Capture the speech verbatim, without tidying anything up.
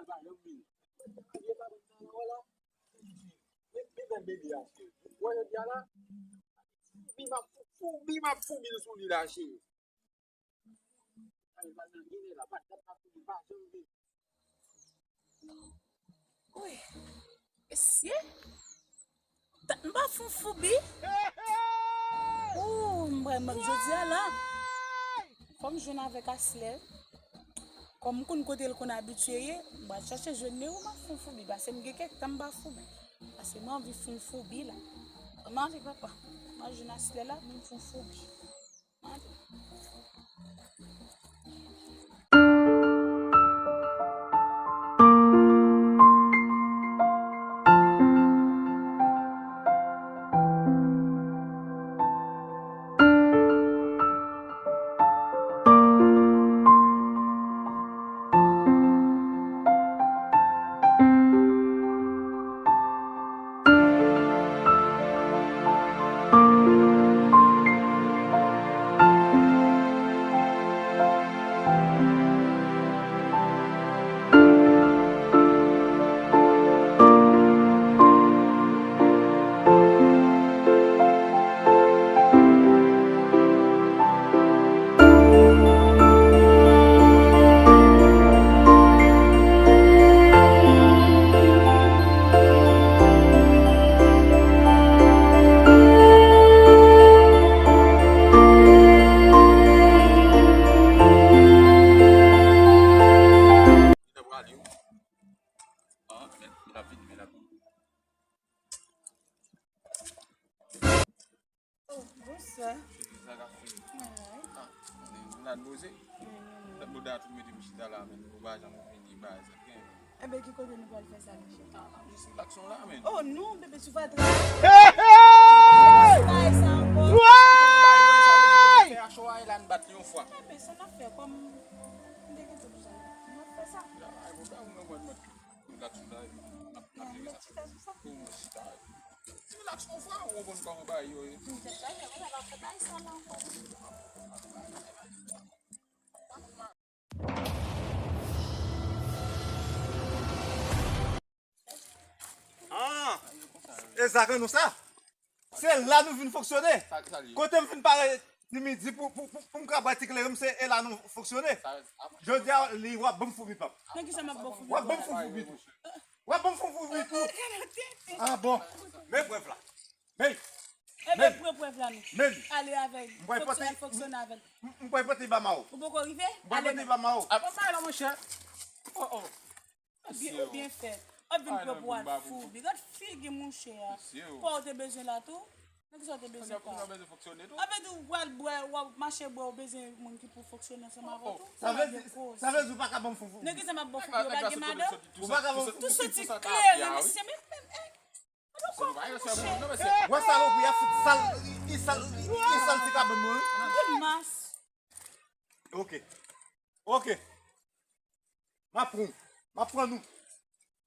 Li pa janm vini. Li pa vin nan wè la. Li, li fè bebe a, cheri. Ou wè jodi a la? Foubi m ap fou-, foubi m ap foubi l sou li la, cheri. Ay, pa nan ginen la, pa dat pa foubi, pa janm vini. Woy, mesye. Dat m pa fè yon foubi. Ooh, m pral mank jodi a la. Fò m jwenn avèk Aslè. Kòm m konn kote l konn abitye ye, m pral chache jwenn li, m ap fè yon foubi. Paske m gen kèk tan m pa foubi. Paske m anvi fè yon foubi la. M anvi, papa. M al jwenn Aslè la, m fè yon foubi. Li t ap rale w. Ah, men, men l ap vini, men l ap vini. Oh, bonswa. Cheri, sa k ap fini? Mwen la, wi. Ah, men, nou la poze? Wi, wi, wi. Tèt bouda tou mete m chita la, men nou pa janm vini, bay, sa k gen. Enben, ki kote nou pral fè sa, mesye? Ah, n ap jis relax nou la, men. Oh, non, bebe, sou fatra. Hey, hey! Bay sa ankò. Woy! Fè a cho a, e la n bat li yon fwa. Enben, sa n ap fè, kòm m te kite pou sa. N ap fè sa. Ya, ay, bon, ba, ou mwen, mwen, mwen. Relax ou la, epi n ap, n ap jere sa. Pou mwen chita. Ti relax yon fwa, ou konprann kòman bagay yo ye. Ah, e sa gen nou sa? Se la nou vin fonksyone. Kote m fin pare ti midi pou, pou, pou, pou m ka bwè ti kleren m, se e la nou fonksyone. Jodi a, li w ap ban m foubi, pap. Nan kisa m ap ba w foubi? W ap ban m foubi tou. W ap ban m foubi tou. Ah, bon. Men prèv la. Men. Enben, pran prèv la, men. Men. Ale avè l. Fonksyone, fonksyone avè l. M, m pral pote ba Mao. Ou poko rive? M pral pote ba Mao. Apa sa la, monchè? Oh, oh. Ou byen, ou byen fè. W ap vin pran pou w al foubi. Gad figi mouche a. Pa w te bezwen la tou? Nan kisa w te bezwen pa? Anfen tou, w pral bwè, w ap mache bwè, ou bezwen moun ki pou fonksyone ansanm avè w tou? Sa vle di, sa vle di ou pa ka ban m foubi? Nan kisa m ap ba w foubi? Ou pa gen madanm? Ou pa ka ban m foubi? Tou soti kleren, mesye, men, men, men. Wè salopri a fout sal, li, li sal, li, li sal ti kabann mwen, wi. Grimas. Ok. Ok. M ap pran, m ap pran nou.